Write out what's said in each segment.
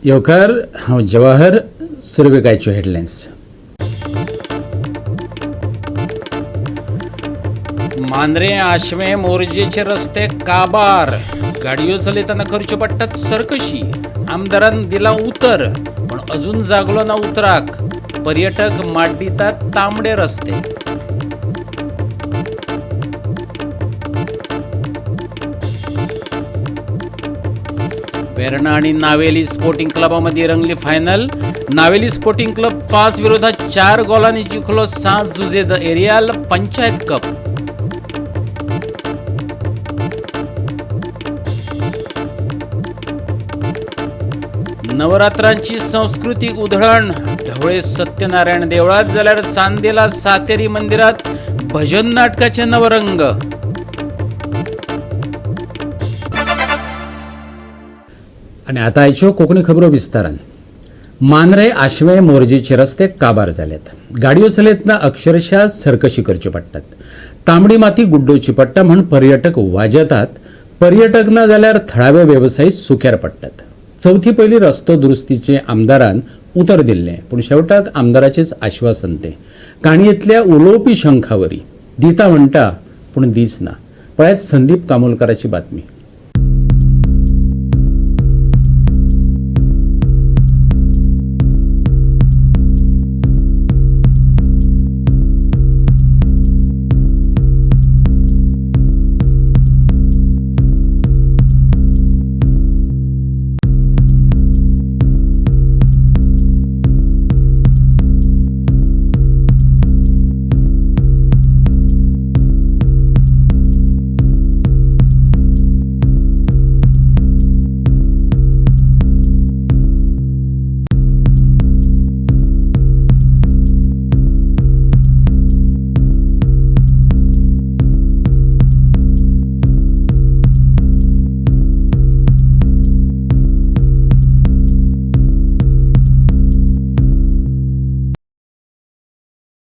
येवकार, हांव जवाहर. सुरवेक आयच्यो हेडलायन्स. मांद्रें आशवें मोरजेचे रस्ते काबार, गाडयो चलयतना करच्यो पडटात सरकशी. आमदारान दिलां उतर, पण अजून जागलो ना उतराक. पर्यटक माड्डितात तांबडे रस्ते. वेर्णा आणि नावेली स्पोर्टिंग क्लबामध्ये रंगली फायनल. नावेली स्पोर्टिंग क्लब 5 विरोधात 4 गोलांनी जिखलो San Jose the Areal panchayat cup. नवरात्रांची सांस्कृतिक उधळण ढवळे सत्यनारायण देवळात, जाल्यार चांदेला सातेरी मंदिरात भजन नाटकाचे नवरंग. आनी आतां आयच्यो कोंकणी खबरो विस्तारान. मांद्रे आशवे मोरजेचे रस्ते काबार जाल्यात. गाडयो चलयतना अक्षरशः सरकशी करच्यो पडटात. तांबडी माती गुड्डोवची पडटा म्हूण पर्यटक वाजेतात. पर्यटक ना जाल्यार थळावे वेवसायी सुक्यार पडटात. चवथी पयलीं रस्तो दुरुस्तीचें आमदारान उतर दिल्लें, पूण शेवटाक आमदाराचेंच आश्वासन तें काणयेंतल्या उलोवपी शंखावरी दिता म्हणटा पूण दीच ना. पळयात संदीप कामोलकाराची बातमी.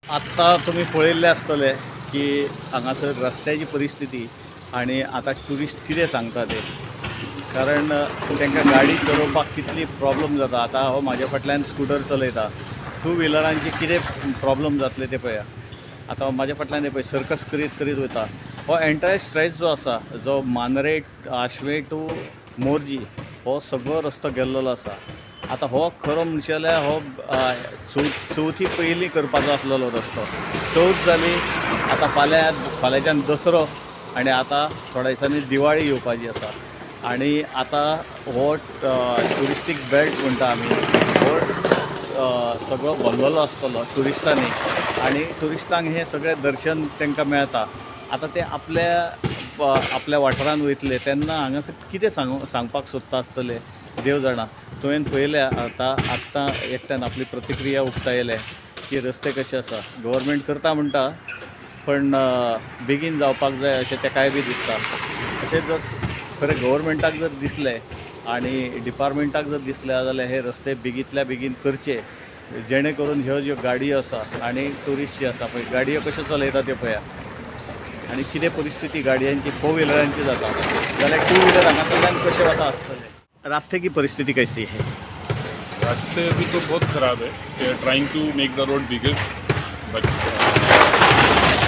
आत्तां तुमी पळयल्लें आसतलें की हांगासर रस्त्याची परिस्थिती आनी आतां ट्युरिस्ट कितें सांगता ते, कारण तांकां गाडी चलोवपाक कितली प्रॉब्लम जाता. आतां हो म्हाज्या फाटल्यान स्कुटर चलयता, टू व्हिलरांची कितें प्रॉब्लम जातले ते पळया. आतां म्हाज्या फाटल्यान हे पळय सर्कस करीत करीत वयता. हो एंटायर स्ट्रेच जो आसा, जो मांद्रे आशवे टू मोरजी, हो सगळो रस्तो गेल्लो आसा. आतां हो खरो म्हणशे जाल्यार हो चवथी पयलीं करपाचो आसलेलो रस्तो. चवथ जाली, आतां फाल्यांच्यान दसरो आनी आतां थोड्या दिसांनी दिवाळी येवपाची आसा. आनी आतां हो ट्युरिस्टीक बेल्ट म्हणटा आमी, हो सगळो भरलेलो आसतलो ट्युरिस्टांनी आनी ट्युरिस्टांक हें सगळें दर्शन तांकां मेळटा. आतां ते आपल्या आपल्या वाठारांत वयतले तेन्ना हांगासर कितें सांगपाक सोदता आसतले देव जाणा. तुवें पळयलें आतां आत्तां एकट्यान आपली प्रतिक्रिया उक्तायले की रस्ते कशे आसा. गव्हर्मेंट करता म्हणटा, पण बेगीन जावपाक जाय अशें तेकाय बी दिसता. अशें जर खरें गव्हर्मेंटाक जर दिसलें आनी डिपार्टमेंटाक जर दिसलें जाल्यार हे रस्ते बेगींतल्या बेगीन करचे, जेणे करून ह्यो ज्यो गाडयो आसा आनी ट्युरिस्ट जे आसा पळय गाडयो कश्यो चलयता त्यो पळया आनी कितें परिस्थिती गाडयांची फोर व्हिलरांची जाता, जाल्यार टू व्हिलर हांगासरल्यान कशें वता आसतलें. रास्ते की परिस्थिति कैसी है? रास्ते अभी तो बहुत ख़राब है. They are trying to make the road bigger, but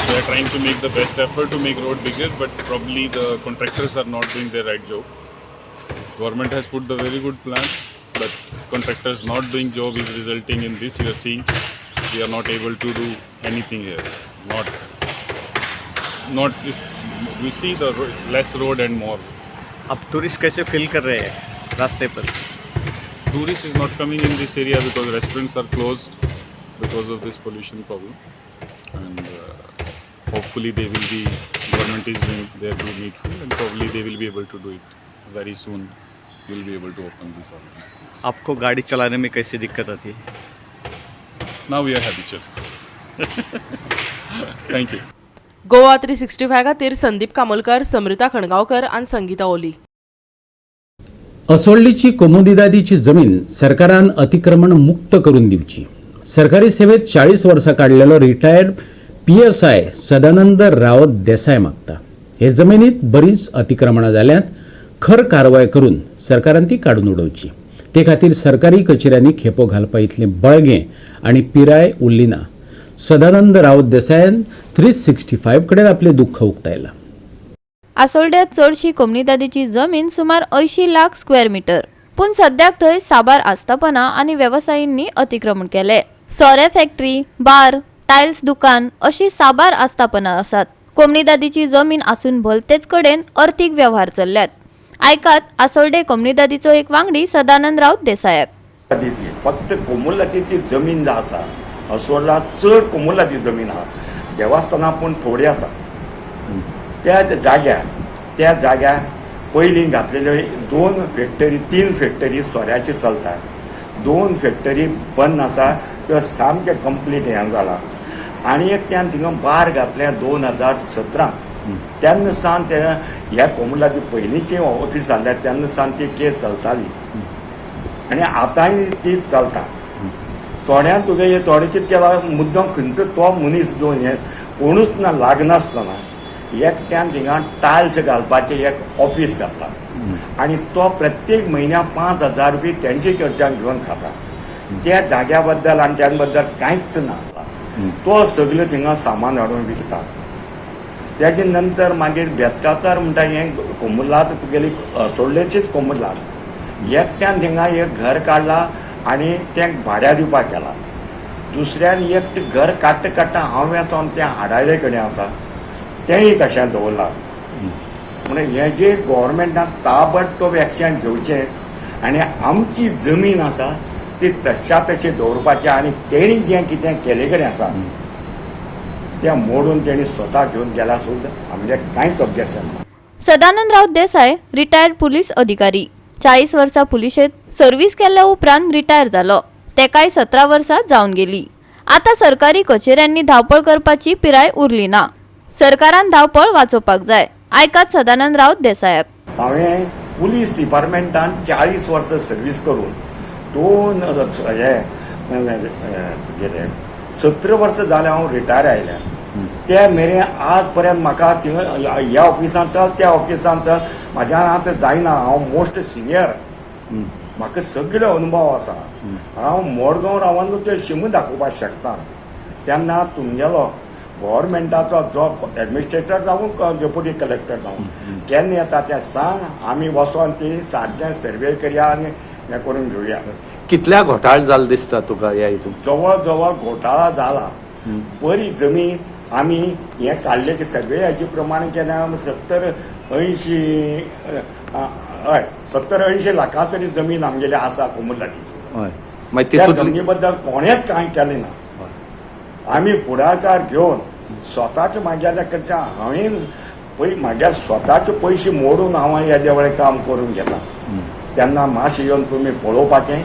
they are trying to make the best effort to make road bigger, but probably the contractors are not doing their right job. Government has put the very good plan, but contractors not doing job is resulting in this. You are seeing we are not able to do anything here. Not this. We see the less road and more. अब tourist कैसे feel कर रहे हैं रास्ते पर? Tourist is not coming in this area because restaurants are closed because of this pollution problem, and hopefully they will be, government is doing their do needful and probably they will be able to do it very soon. Will be able to open this all these things. आपको गाड़ी चलाने में कैसी दिक्कत आती है? Now we are habitual. Thank you. Goa 365 खातीर संदीप कामोलकर, समृता खणगांवकर आनी संगीता ओली. असोल्डीची कोमुनिदादीची जमीन सरकारान अतिक्रमण मुक्त करून दिवची. सरकारी सेवेत 40 वर्सां काडलेलो retired PSI Sadanand Rao Desai मागता. हे जमिनीत बरीच अतिक्रमणां जाल्यांत, खर कारवाय करून सरकारान ती काडून उडोवची. ते खातीर सरकारी कचेऱ्यांनी खेपो घालपा इतलें बळगें आनी पिराय उरली ना. सदानंद राऊत देसायान 365 कडेन आपलें दुख्ख उक्तायलां. आसोल्ड्यात चडशी कोमनिदादीची जमीन सुमार 80 लाख स्क्वेअर मीटर, पूण सद्याक थंय साबार आस्थापनां आनी वेवसायींनी अतिक्रमण केले. सोऱ्या फॅक्टरी, बार, टायल्स दुकान अशी साबार आस्थापनां आसात. कोमनिदादीची जमीन आसून भलतेच कडेन अर्थीक व्यवहार चल्ल्यात. आयकात आसोल्डे कोमनिदादीचो एक वांगडी सदानंद राऊत देसायाक. कोमुलादीची फक्त कोमुलादीची जमीन जी आसा असोला चड कोमुलादी जमीन आहा, देवस्थानां पूण थोडी आसा. त्या जाग्यार त्या जाग्यार पयलीं घातलेल्यो 2 फॅक्टरी 3 फॅक्टरी सोऱ्याची चलतात, 2 फॅक्टरी बंद आसा, त्यो सामकें कंप्लीट हें जाला. आनी एक त्यान थिंगा बार घातलें 2017, तेन्ना सावन ते ह्या कोमुलादी पयलींची ऑफीस जाल्ल्या तेन्ना सावन ती केस चलताली आनी आतांय ती चलता. थोड्यांक तुगे थोडे कितें केलां मुद्दम खंयचो तो मनीस जो हें कोणूच ना लागनासतना एकट्यान थिंगा टायल्स घालपाचें एक ऑफीस घातलां आनी तो प्रत्येक म्हयन्याक 5,000 रुपये तेंचे कडच्यान घेवन खाता. त्या जाग्या बद्दल आनी त्या बद्दल कांयच ना. तो सगळें थिंगा सामान हाडून विकता. तेजे नंतर मागीर बेतकातर म्हणटा हें कोमुलाद तुगेली सोडलेचीच कोमुलाद एकट्यान थिंगा एक घर काडला आनी तें भाड्या दिवपाक गेला. दुसऱ्यान एक घर काडटा काडटा हांव वचोन तें हाडायले कडेन आसा तेंय तशें दवरलां. म्हणून हें जे गोवोरमेंटान ताबडतोब एक्शन घेवचें आनी आमची जमीन आसा ती तश्या तशी दवरपाची आनी तेणी जें कितें केले कडेन आसा तें मोडून तेणी स्वता घेवन गेल्या सुद्दां आमगें कांयच ऑब्जेक्शन ना. सदानंद राऊत देसाय रिटायर्ड पुलीस अधिकारी, 40 वर्सां पुलिशेंत सर्वीस केल्ल्या उपरांत रिटायर जालो. तेकाय 17 वर्सां जावन गेली. आतां सरकारी कचेऱ्यांनी धांवपळ करपाची पिराय उरली ना. सरकारान धांवपळ वाचोवपाक जाय. आयकात सदानंद राऊत देसायाक. हांवें पुलीस डिपार्टमेंटान 40 वर्सां सर्वीस करून 17 वर्सां जालें हांव रिटायर आयल्या. ते मेरेन आज पर्यंत म्हाका थिंगा ह्या ऑफिसान चल त्या ऑफिसान चल म्हाज्यान आतां जायना. हांव मोस्ट सिनियर, म्हाका सगळे अनुभव आसा. हांव मडगांव रावन त्यो शिमो दाखोवपाक शकता. तेन्ना तुमगेलो गोवोरमेंटाचो जो एडमिनिस्ट्रेटर जावं डेप्युटी कलेक्टर जावं केन्ना येता तें सांग, आमी वचोन ती सारकें सर्वे करया आनी हें करून घेवया. कितल्या घोटाळ जालो दिसता तुका ह्या हितून? जवळ जवळ घोटाळा जाला. बरी जमीन आमी हें काडलें की सर्वे हाजे प्रमाणे केन्ना 70-80 हय 70-80 लाखां तरी जमीन आमगेली आसा कोमुलादीची. हय, मागीर त्या तितूंतली जमनी बद्दल कोणेच कांय केलें ना. आमी फुडाकार घेवन स्वताचे म्हाज्या कडच्या हांवें पय म्हाज्या स्वताचे पयशे मोडून हांव येदे व्हडलें काम करून घेता. तेन्ना मातशें येवन तुमी पळोवपाचें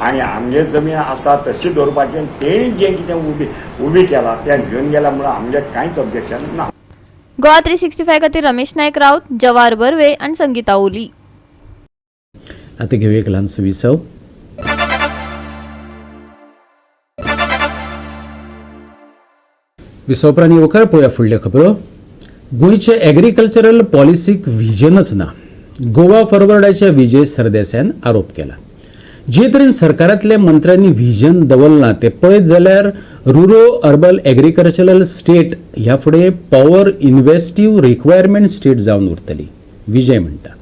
आनी आमगे जमीन आसा तशी दवरपाचें. तेणी जें कितें उबी केलां तें घेवन गेल्या म्हणून आमगें कांयच ऑब्जेक्शन ना. गोवा 365 खातीर रमेश नायक राऊत, जवाहर बर्वे आनी संगीता ओली. आतां घेवया एक ल्हानसो विसव. विसव उपरांत येवकार. पळोवया फुडल्यो खबरो. गोंयचे एग्रीकल्चरल पॉलिसीक व्हिजनच ना. गोवा फॉरवर्डाच्या विजय सरदेसायान आरोप केला. जे तरेन सरकारांतल्या मंत्र्यांनी व्हिजन दवरलां तें पळयत जाल्यार रुरो अर्बन एग्रीकल्चरल स्टेट ह्या फुडें पॉवर इन्वेस्टीव रिक्वायरमेंट स्टेट जावन उरतली, विजय म्हणटा.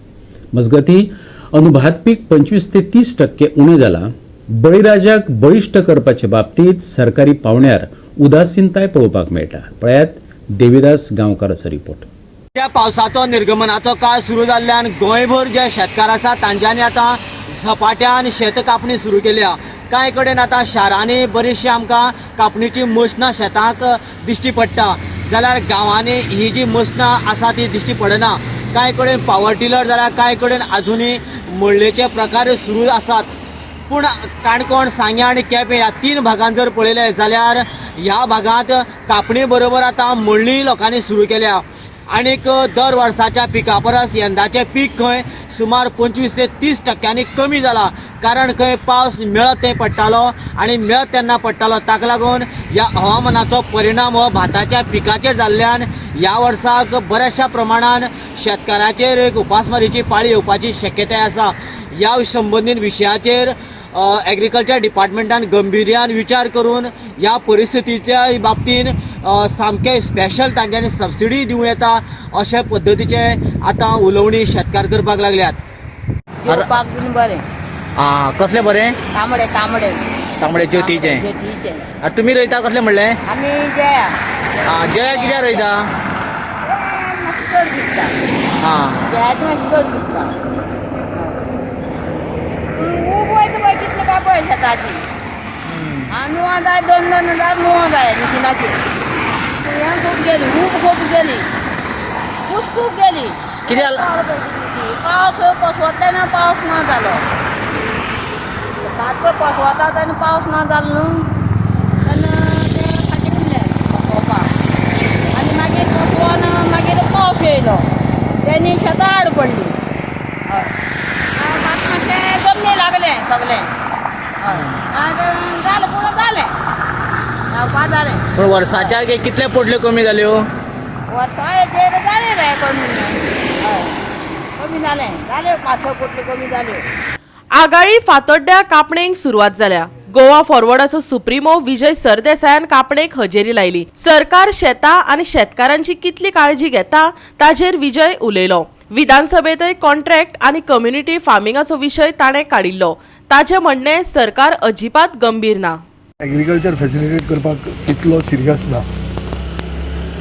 मजगतीं अंदू भात पीक 25 ते 30% उणें जालां. बळीराजाक बळिश्ट करपाचे बाबतींत सरकारी पावंड्यार उदासीनताय पळोवपाक मेळटा. पळयात देविदास गांवकाराचो रिपोर्ट. त्या पावसाचो निर्गमनाचो काळ सुरू जाल्ल्यान गोंयभर जे शेतकार आसा तांच्यांनी आतां झपाट्यान शेत कापणी सुरू केल्या. कांय कडेन आतां शारांनी बरीचशी आमकां कापणीची मशनां शेतांक दिश्टी पडटा, जाल्यार गांवांनी ही जी मशनां आसा ती दिश्टी पडना. कांय कडेन पावर टिलर जाल्यार कांय कडेन आजुनूय मळणेचे प्रकार सुरू आसात. पूण काणकोण, सांगें आनी केपें ह्या 3 भागांत जर पळयलें जाल्यार ह्या भागांत कापणी बरोबर आतां मळणी लोकांनी सुरू केल्या. आनीक दर वर्साच्या पिका परस यंदाचें पीक खंय सुमार 25 ते 30% कमी जाला. कारण खंय पावस मेळत थंय पडटालो आनी मेळत तेन्ना पडटालो. ताका लागून ह्या हवामानाचो परिणाम हो भाताच्या पिकाचेर जाल्ल्यान ह्या वर्साक बऱ्याचशा प्रमाणान शेतकाराचेर एक उपासमारीची पाळी येवपाची शक्यताय आसा. ह्या संबंदीत विशयाचेर एग्रीकल्चर डिपार्टमेंटान गंभीर्यान विचार करून ह्या परिस्थितीच्या बाबतीन सामकें स्पेशल तांच्यांनी सबसिडी दिवं येता अशे पद्दतीचे आतां उलोवणी शेतकार करपाक लागल्यात. जेवपाक बीन बरें. आं, कसलें बरें? तांबडे तांबडे. तांबडे ज्योतीचें. ज्योतीचें. तुमी रोयता कसलें म्हणलें? आमी जया. आं, जया कित्याक रोयता? मातशें चड दिसता. आं. जयाचें मातशें चड दिसता. पूण ऊब वयता पळय कितले काय पळय शेताची. आनी नुवां जाय, 2 2 हजार नुवां जाय मिशिनाची. सुयां खूब गेली, ऊब खूब गेली, ऊस खूब गेली. कित्याक? पावस पसवता तेन्ना पावस ना जालो. भात पळय पसवता तेन्ना पावस ना जालो न्हू, तेन्ना तें फाटीं उरलें पसोवपाक. आनी मागीर पसोवन मागीर पावस येयलो तेणी शेतां आड पडली. हय, भात मातशें जमनी लागलें सगलें. हय, आनी जालें, पूण जालें, जावपा जालें. पूण वर्साच्या कितले पोटल्यो कमी जाल्यो? वर्सा हेजेर जालें रे कमी. हय, कमी जालें, जाल्यो 5-6 पोटल्यो कमी जाल्यो. आगाळी फातोड्ड्या कापणेक सुरवात जाल्या. गोवा फॉरवर्डाचो सुप्रिमो विजय सरदेसायान कापणेक हजेरी लायली. सरकार शेतां आनी शेतकारांची कितली काळजी घेता ताजेर विजय उलयलो. विधानसभेंतय कॉन्ट्रॅक्ट आनी कम्युनिटी फार्मिंगाचो विशय ताणें काडिल्लो. ताचें म्हणणें सरकार अजिबात गंभीर ना. एग्रीकल्चर फॅसिलिटेट करपाक तितलो सिरियस ना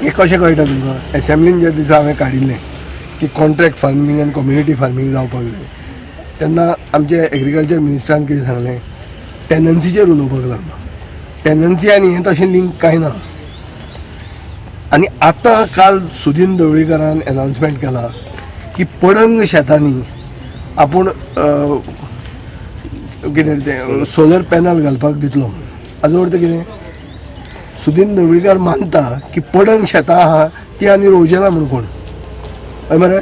हें कशें कळटा तुमकां? एसेंब्लीन ज्या दिसा हांवें काडिल्लें की कॉन्ट्रॅक्ट फार्मींग आनी कम्युनिटी फार्मींग जावपाक जाय, तेन्ना आमचे एग्रीकल्चर मिनिस्टरान कितें सांगलें? टेनन्सीचेर उलोवपाक लागलो. टेनन्सी आनी हें तशें लिंक कांय ना. आनी आतां काल सुदीन ढवळीकरान एनावन्समेंट केला की पडंग शेतांनी आपूण कितें तें सोलर पॅनल घालपाक दितलो म्हणून. हाजो अर्थ कितें? सुदीन ढवळीकर मानता की पडंग शेतां आहा ती आनी रोवचे ना म्हूण कोण. हय मरे?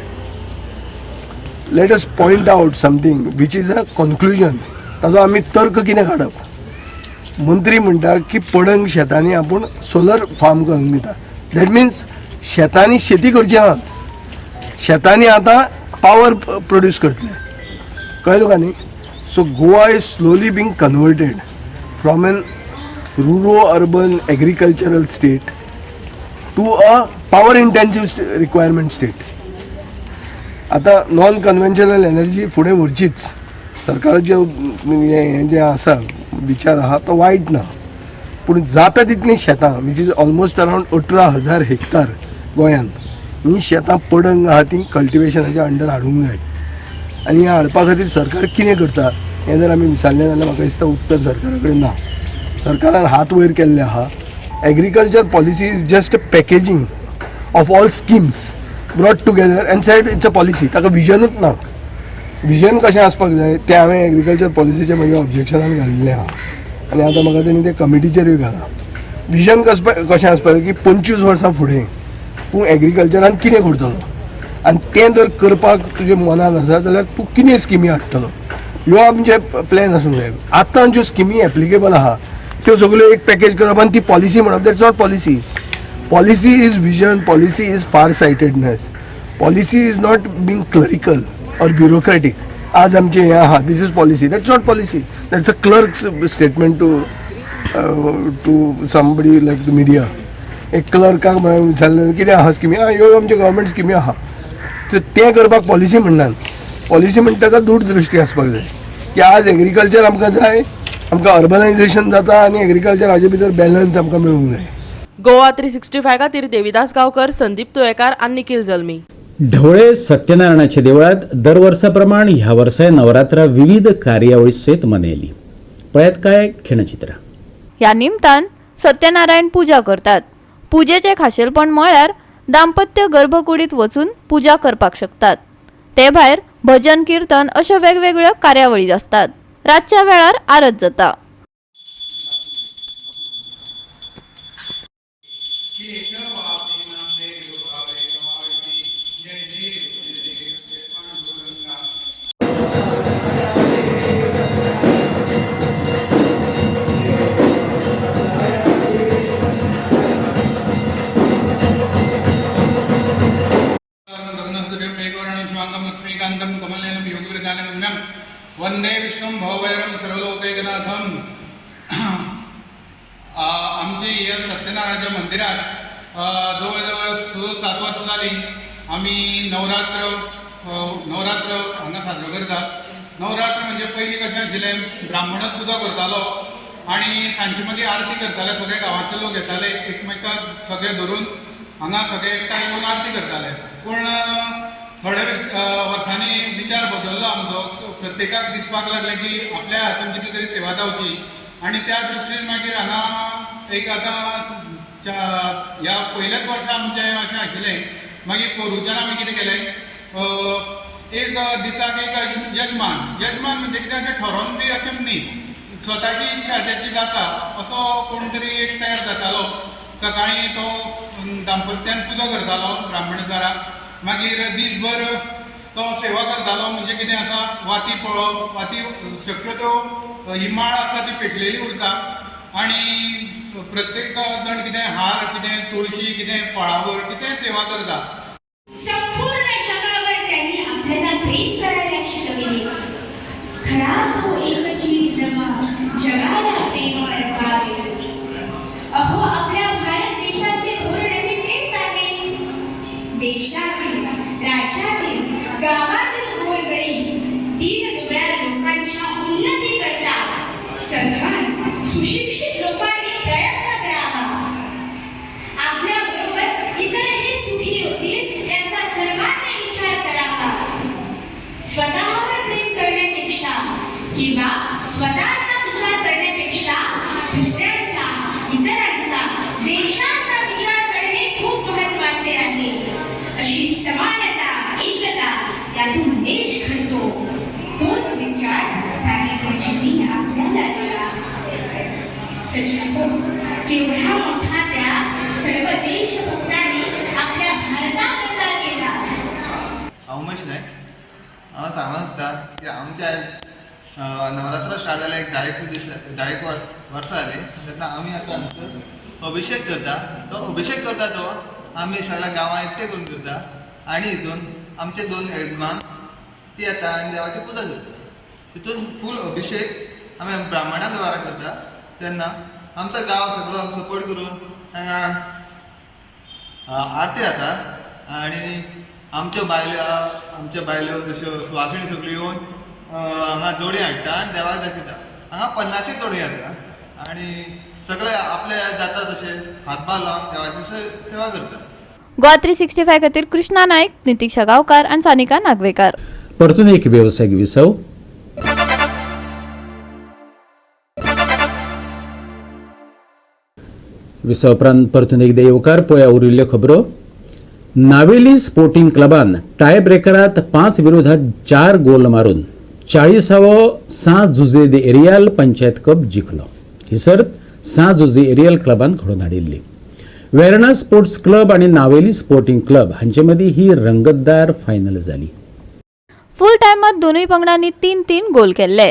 Let us point out something which is a conclusion. ताजो आमी तर्क कितें काडप? मंत्री म्हणटा की पडंग शेतांनी आपूण सोलर फार्म करून दिता. That means शेतांनी शेती करची नात, शेतांनी आतां पावर प्रोड्यूस करतले. कळ्ळें तुका न्ही? So Goa is slowly being converted from an ruro urban agricultural state to a power intensive requirement state. आतां नॉन कन्वेन्शनल एनर्जी फुडें व्हरचीच. सरकाराचे हें जें आसा विचार आहा तो वायट ना, पूण जाता तितलीं शेतां, which is almost around 18,000 hectare गोंयांत, हीं शेतां पडंग आहा तीं कल्टिवेशनाच्या अंडर हाडूंक जाय. आनी हें हाडपा खातीर सरकार कितें करता हें जर आमी विचारलें जाल्यार म्हाका दिसता उत्तर सरकारा कडेन ना. सरकारान हात वयर केल्ले आहा. Agriculture policy is just a packaging of all schemes brought together and said it's a policy. ताका विजनूच ना. विजन कशें आसपाक जाय तें हांवें एग्रीकल्चर पॉलिसीचें म्हज्या ऑब्जेक्शनान घालिल्लें आहा आनी आतां म्हाका तेणी तें कमिटीचेरूय घालां. विजन कशें आसपाक जाय की 25 वर्सां फुडें तूं एग्रीकल्चरान कितें करतलो आनी तें जर करपाक तुज्या मनान आसा जाल्यार तूं कितें स्किमी हाडटलो, ह्यो आमचे प्लॅन आसूंक जाय. आतां ज्यो स्किमी एप्लिकेबल आहा त्यो सगल्यो एक पॅकेज करप आनी ती पॉलिसी म्हणप, that's not policy. Policy is vision, policy is far sightedness, policy is not being clerical or bureaucratic. आज आमचें हें आहा, this is policy, that's not policy. That's a clerk's statement to somebody like the media. एक क्लर्काक म्हणून विचारलें कितें आहा स्किमी, आं ह्यो आमच्यो गव्हर्मेंट स्किमी आहा. तर तें करपाक पॉलिसी म्हणनात. पॉलिसी म्हणटा ताका दूरदृश्टी आसपाक जाय की आज एग्रीकल्चर आमकां जाय, आमकां अर्बनायझेशन जाता आनी एग्रीकल्चर हाजे भितर बॅलन्स आमकां मेळूंक जाय. गोवा 365 खातीर देविदास गांवकर, संदीप तुयेकार आनी निखिल जल्मी. ढवळे सत्यनारायणाच्या देवळात दरवर्सा प्रमाण ह्या वर्साय नवरात्रा विविध कार्यावळी सयत मनयली. पळयात काय खिणचित्रां. ह्या निमतान सत्यनारायण पुजा करतात. पुजेचें खाशेलपण म्हळ्यार दाम्पत्य गर्भकुडीत वचून पुजा करपाक शकतात. ते भायर भजन किर्तन अश्यो वेगवेगळ्यो कार्यावळी आसतात. रातच्या वेळार आरत जाता. गगनसदृशं मेघवर्णं शिवाङ्गं लक्ष्मीकान्तं कमलनयनं योगिवृतानगम्यं. वंदे विष्णुं भवभैरं सर्वलोकैकनाथम. आमची ह्या सत्यनारायणाच्या मंदिरात जवळ जवळ 6-7 वर्सां जालीं आमी नवरात्र हांगा साजरो करतात. नवरात्र म्हणजे पयलीं कशें आशिल्लें, ब्राह्मणच पुजा करतालो आनी सांजची मागीर आरती करताले. सगळे गांवांतले लोक येताले, एकमेकाक सगळे धरून हांगा सगळे एकठांय येवन आरती करताले. पूण थोड्या वर्सांनी विचार बदललो आमचो. प्रत्येकाक दिसपाक लागलें की आपल्या हातून कितें तरी सेवा जावची आनी त्या दृश्टीन मागीर हांगा एक आतां ह्या पयल्याच वर्सा आमचें अशें आशिल्लें. मागीर पोरूच्यान आमी कितें केलें, एक दिसाक एक यजमान. यजमान म्हणजे कितें, अशें ठरोवन बी अशें न्ही, स्वताची इच्छा ज्याची जाता असो कोण तरी एक तयार जातालो. सकाळी तो दांपत्यान पुजा करतालो ब्राह्मण दाराक, मागीर दीसभर तो सेवा करतालो. म्हणजे कितें आसा, वाती पळोवप, वाती शक्यतो ही माळ आसा ती पेटलेली उरता आणि प्रत्येक जण कितें हार, कितें तुळशी, कितें फळावर, कितें सेवा करता. संपूर्ण जगावर त्यांनी आपल्याला प्रेम करायला शिकविले. खरा तो एकची ब्रह्म, जगाला प्रेम अर्पावे. अहो, आपल्या भारत देशाचे धोरणही तेच आहे. देशातील, राज्यातील, गावातील गोरगरीब, दीन दुबळ्या लोकांच्या उन्नतीकरता सधन सुशिक्षित लोकांनी प्रयत्न करावा. आपल्या बरोबर इतरही सुखी होतील याचा सर्वांनी विचार करावा. स्वतःवर प्रेम करण्यापेक्षा किंवा स्वतःचा विचार करण्यापेक्षा दुसऱ्यांचा, इतरांचा, देशाचा विचार करणे खूप महत्वाचे आहे. अशी समानता, एकता यातून देश घडतो. तोच विचार सावित्रीजींनी आपल्याला दिला. सज्जनहो, केवढा मोठा त्याग सर्व देशभक्तांनी आपल्या भारताकरता केला. हांव उमेश नायक. हांव सांगूंक सोदता की आमच्या आयज नवरात्र स्टार्ट जाले एक 10 एक दीस, 10 एक वर्सां जालीं. तेन्ना आमी आतां आमचो अभिशेक करता. तो अभिशेक करता तो आमी सगळ्या गांवां एकटें करून करता आनी हितून आमचे दोन यजमान ती येता आनी देवाची पुजा करता. तितून फूल अभिशेक आमी ब्राह्मणा द्वारा करता. तेन्ना आमचो गांव सगळो सपोर्ट करून हांगा आरती जाता आनी आमच्यो बायल्यो जश्यो सुवासिणी सगळ्यो येवन हांगा जोडी हाडटा आनी देवाक दाखयता. हांगा 50 एक जोडी जाता आनी सगळे आपले जाता तशे हातभार लावन देवाची सेवा करता. गोवा 365 खातीर कृष्णा नायक, नितिक्षा गांवकार आनी सानिका नागवेकार. परतून एक वेवसायीक विसव. विसव उपरांत परतून एकदा येवकार. पळया उरिल्ल्यो खबरो. नावेली स्पोर्टिंग क्लबान टाय ब्रेकरात 5 विरोधात 4 गोल मारून 40वो सां जुजे दे एरियल पंचायत कप जिखलो. ही सर्त सां जुजे एरियल क्लबान घडोवन हाडिल्ली. वेर्णा स्पोर्ट्स क्लब आनी नावेली स्पोर्टिंग क्लब हांचे मदीं ही रंगतदार फायनल जाली. फुल टायमात दोनूय पंगडांनी तीन तीन गोल केल्ले.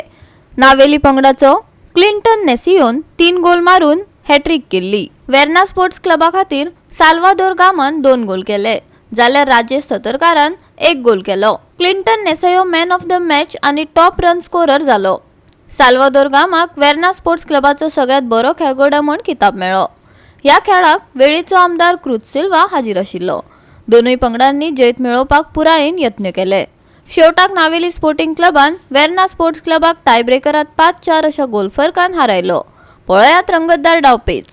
नावेली पंगडाचो क्लिंटन नेसियोन तीन गोल मारून हॅट्रीक केल्ली. वेर्ना स्पोर्ट्स क्लबा खातीर साल्वादोर गामान दोन गोल केले, जाल्यार राजेश सतरकारान एक गोल केलो. क्लिंटन नेसयो मॅन ऑफ the match आनी टॉप रन स्कोरर जालो. साल्वादोर गामाक वेर्ना स्पोर्ट्स क्लबाचो सगळ्यात बरो खेळगडो म्हूण किताब मेळ्ळो. ह्या खेळाक वेळीचो आमदार क्रुज सिल्वा हाजीर आशिल्लो. दोनूय पंगडांनी जैत मेळोवपाक पुरायेन यत्न केले. शेवटाक नावेली स्पोर्टिंग क्लबान वेर्ना स्पोर्ट्स क्लबाक टायब्रेकरात 5-4 अशा गोल फरकान हारायलो. पळयात रंगतदार डावपेच.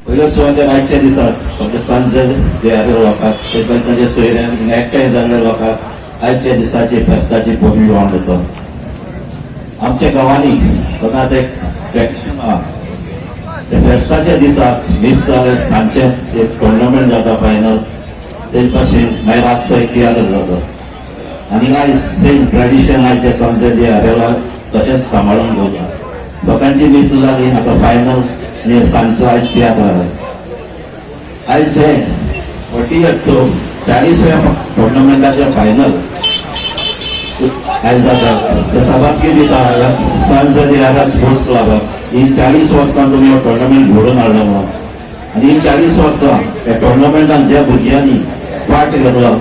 पयले सुवातेर आयच्या दिसाक आमच्या सांजे देहारे लोकांक, ते तांच्या सोयऱ्यांक, एकठांय जाल्ल्या लोकांक आयच्या दिसाची फेस्ताची परबीं लावन दिता. आमच्या गांवांनी सदांच एक ट्रेडिशन आहा. त्या फेस्ताच्या दिसाक मीस जालें, सांजचें एक टुर्नामेंट जाता फायनल. तेच भाशेन मागीर रातचो एक तियात्र जाता आनी आयज सेम ट्रेडिशन आयच्या सांजे देहारेला तशेंच सांबाळून दवरता. सकाळची मीस जाली, आतां फायनल आनी सांजचो आयज तियात्र जाले. आयज हे 40th 40व्या टुर्नामेंटाचे फायनल आयज जाता. ते शाबासकी दिता सांज ह्या स्पोर्ट्स क्लबाक, ही 40 वर्सां तुमी हो टुर्नामेंट घडोवन हाडलो म्हणून. आनी ही 40 वर्सां ह्या टुर्नामेंटान ज्या भुरग्यांनी पार्ट घेतलो,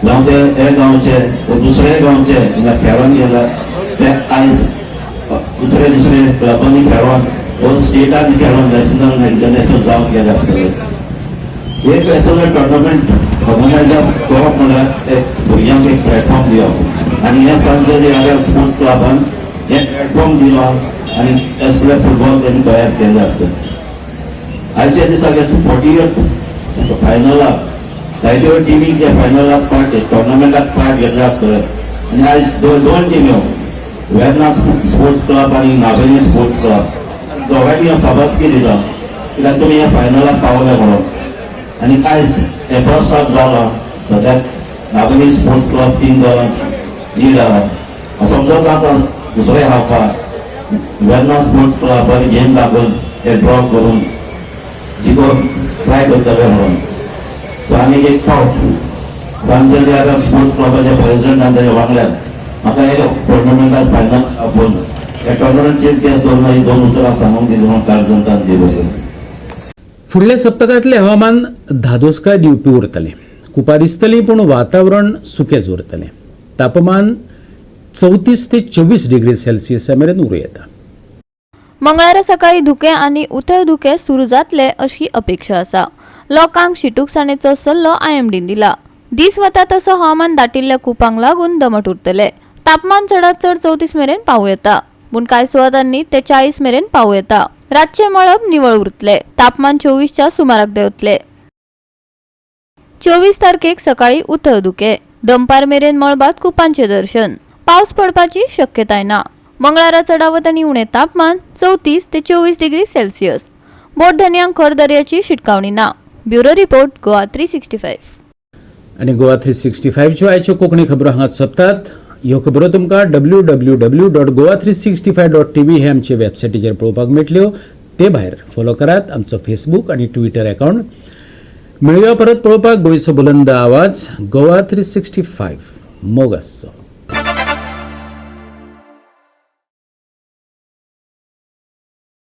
जावं ते हे गांवचे व दुसऱ्या गांवचे, हिंगा खेळोन गेले, ते आयज दुसरे दुसरे क्लबांनी खेळोन व स्टेटान खेळोन नॅशनल, इंटरनॅशनल जावन गेले आसतले. एक असो टुर्नामेंट ऑर्गनायजर करप म्हणल्यार एक भुरग्यांक एक प्लॅटफॉर्म दिवप आनी हे सांजे ह्या स्पोर्ट्स क्लबान हे प्लॅटफॉर्म दिलो आनी असले फुटबॉल तेणी तयार केल्ले आसता. आयच्या दिसाक 40th फायनलाक जायत्यो टिमी त्या फायनलाक पार्ट, टुर्नामेंटाक पार्ट घेतले आसतले. आनी आयज दोन टिम्यो, वेर्ना स्पोर्ट्स क्लब आनी नावेली स्पोर्ट्स क्लब, दोगांयनी हांव शाबासकी दिता, कित्याक तुमी ह्या फायनलाक पावले म्हणून. आनी आयज हे फर्स्ट हाफ जालो. सद्याक नावेली स्पोर्ट्स क्लब 3 गोलां लीड आहा. समजता आतां दुसरे हाफाक वेर्ना स्पोर्ट्स क्लब बरी गेम दाखोवन हे ड्रॉ करून जिखोवन ट्राय करतले म्हणून. सो आनीक एक फावट सांजर स्पोर्ट्स क्लबाचे प्रेसिडेंट आनी ताच्या वांगड्यान म्हाका हे टुर्नामेंटात फायनल आपोवन ह्या टुर्नामेंट चीफ गेस्ट दवरून ही दोन उतरां सांगूंक दिली म्हणून काळजांतान दी बरें. फुडल्या सप्तकांतलें हवामान धादोसकाय दिवपी उरतलें. कुपां दिसतलीं, पूण वातावरण सुकेंच उरतलें. तापमान 34 ते 24 डिग्री सेल्सियसा मेरेन उरूं येता. मंगळारा सकाळी धुकें आनी उथळ धुकें सुरू जातले अशी अपेक्षा आसा. लोकांक शिटूकसाणेचो सल्लो आयएमडीन दिला. दीस वता तसो हवामान दाटिल्ल्या कुपांक लागून दमट उरतले. तापमान चडात चड 34 मेरेन पावूं येता, पूण कांय सुवातांनी ते 40 मेरेन पावूं येता. रातचे मळब निवळ उरतले. तापमान 24च्या सुमाराक देंवतले. 24 तारखेक सकाळी उथळ धुके, दनपार मेरेन मळबात कुपांचे दर्शन, पावस पडपाची शक्यताय ना. मंगळारा चडावत आनी उणें तापमान 34 ते 24 डिग्री सेल्सियस. बोट धनयांक खर दर्याची शिटकावणी ना. Bureau report, Goa 365. आनी गोवा 365च्यो आयच्यो कोंकणी खबरो हांगाच सोंपतात. ह्यो खबरो तुमकां www.goa365.tv हे आमचे वेबसायटीचेर पळोवपाक मेळटल्यो. ते भायर फॉलो करात आमचो फेसबूक आनी ट्विटर अकावंट. मेळुया परत पळोवपाक गोंयचो बुलंद आवाज, गोवा 365. मोग आसचो.